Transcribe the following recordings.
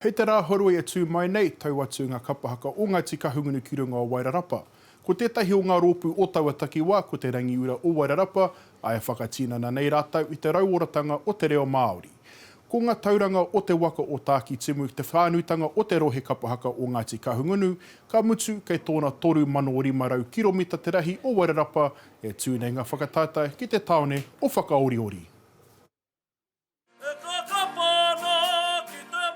Hei te Rāhoroi e tū mai nei, tau atu ngā kapa haka o Ngāti Kahungunu ki runga o Wairarapa. Ko tētahi o ngā rōpū o taua takiwā ko Te Rangiura o Wairarapa, ā, e whakatinana nei rātou i te rauoratanga o te reo Māori. Ko ngā tauranga o te waka o Tākitimu te whānuitanga o te rohe kapa haka o Ngāti Kahungunu, ka mutu kei tōna 3,500 kiromita te rahi o Wairarapa e tū nei ngā whakataetae ki te tāone o Whakaoriori.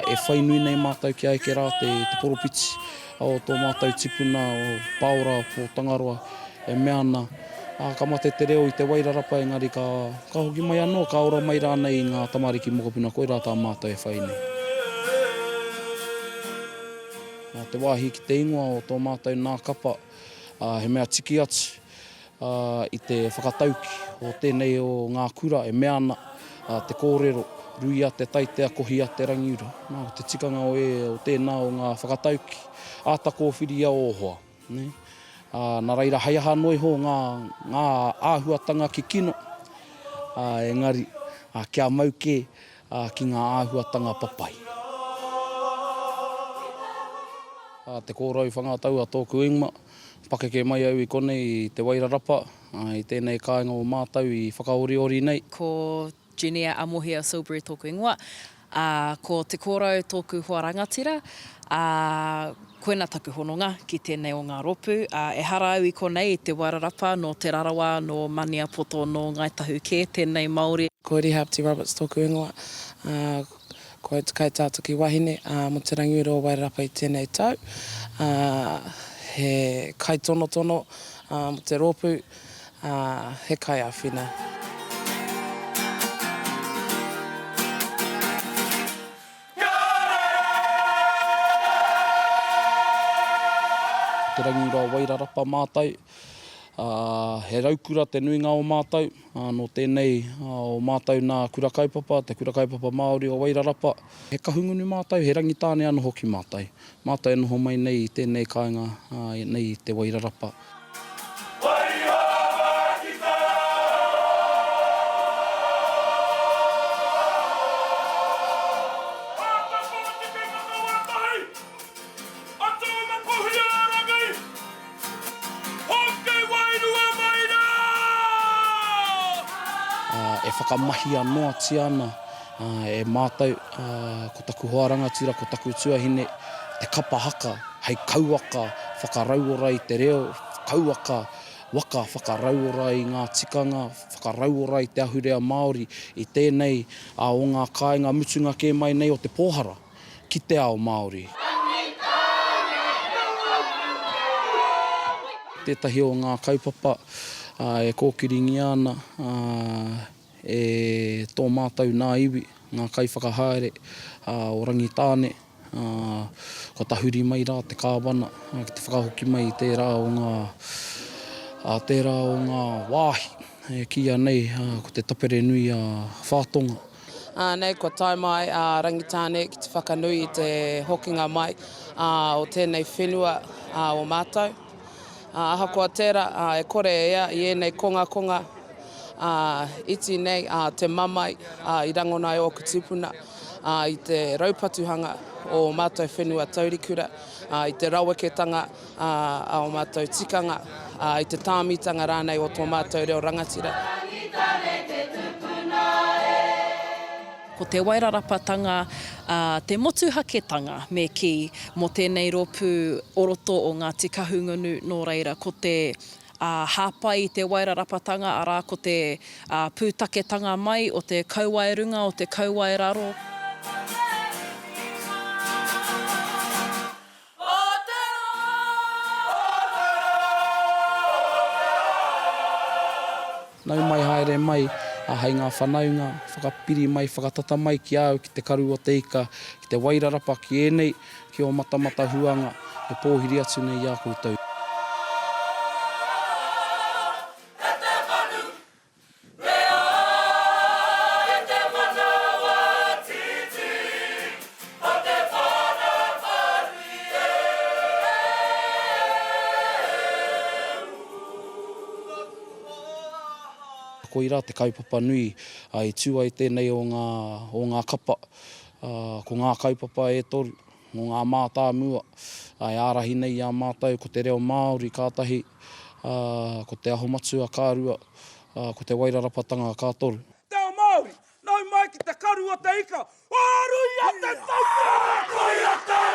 E whai nui nei mātou kia eke rā te poropiti o tō mātou tipuna o Paora o Tangaroa e mea ana, ā, ka mate te reo i te Wairarapa engari ka hoki mai anō, ka ora mai rānei i ngā tamariki mokopuna, koirā tā mātou e whai nei. Nā te wāhi ki te ingoa o tō mātou nā kapa, ā, he mea tiki atu, i te whakatauki o tēnei o ngā kura e mea ana te kōrero, Ruia te taitea, kohia te rangiura. Nā, ko te tikanga o, e, o tēnā o ngā whakatauki, āta kōwhiria ō hoa. Nē? Ā, nā reira, hei aha noa iho ngā, ngā āhuatanga kikino, ā, engari, ā, kia mau kē, ā, ki ngā āhuatanga papai. Ā, te kōrau whangatau a tōku ingoa, Pakeke mai au i konei i Te Wairarapa, i tēnei kāinga o mātou i whakaoriori nei. Ko Junior Amohia Silbury tōku ingoa, ā, ko Te Kōrau tōku hoa rangatira, ā, koina taku hononga ki tēnei o ngā rōpū. Ā, ehara au i konei i Te Wairarapa, nō Te Rarawa, nō Maniapoto, nō Ngāi Tahu kē tēnei Māori. Ko Rihapti Roberts tōku ingoa, ā, Ko au te kaitātaki wahine mō Te Rangiuira o Wairarapa i tēnei tau. He kaitonotono mō te rōpū, he kaiāwhina. Te Rangiuira o Wairarapa mātou. He raukura te nuinga o mātou, nō tēnei o mātou nā Kura Kaupapa, te Kura Kaupapa Māori o Wairarapa. He Kahungunu mātou, he Rangitāne anō hoki mātou. Mātou e noho mai nei i tēnei kāinga nei i Te Wairarapa. Hoki wairua mai rā! E whakamahia noatia ana e mātou, ko taku hoa rangatira, ko taku tuahine, te kapa haka hei kauaka whakarauora i te reo, kauaka waka whakarauora i ngā tikanga, whakarauora i te ahurea Māori i tēnei o ngā kāinga mutunga kē mai nei o te pōhara. ki te ao Māori. Tētahi o ngā kaupapa e kōkiringia ana e tō mātou nā iwi, ngā kaiwhakahaere o Rangitāne, kua tahuri mai rā te Kāwana ki te whakahoki mai i tērā o ngā, tērā o ngā wāhi e kīia nei ko te tapere nui a Whātonga. Ānei kua tae mai a Rangitāne ki te whakanui i te hokinga mai o tēnei whenua o mātou. Ahakoa tērā, e kore e ea i ēnei kongakonga iti nei te mamae i rangona e ōku tūpuna i te raupatuhanga o ō mātou whenua taurikura, i te raweketanga a ō mātou tikanga, i te tāmitanga rānei o tō mātou reo rangatira. Ko te wairarapatanga, te motuhaketanga me kī, mō tēnei rōpū o roto o Ngāti Kahungunu, nō reira, ko te hāpai i te wairarapatanga, arā, ko te pūtaketanga mai o te kauae runga, o te kauae raro. Nau mai haere mai, a hei ngā whanaunga, whakapiri mai, whakatata mai ki a au ki te karu o te ika, ki te wairarapa ki ēnei, ki ō matamata huanga e pōhiri atu nei i a koutou. Koirā te kaupapa nui i tū ai tēnei o ngā, o ngā kapa. Ko ngā kaupapa e toru, mō ngā mātāmua e ārahi nei i a mātou ko te reo Māori ka tahi, ko Te Aho Matua ka rua, ko te Wairarapatanga ka toru. Te ao Māori, nau mai ki te karu o te ika, Aruia te taupua! Koia te!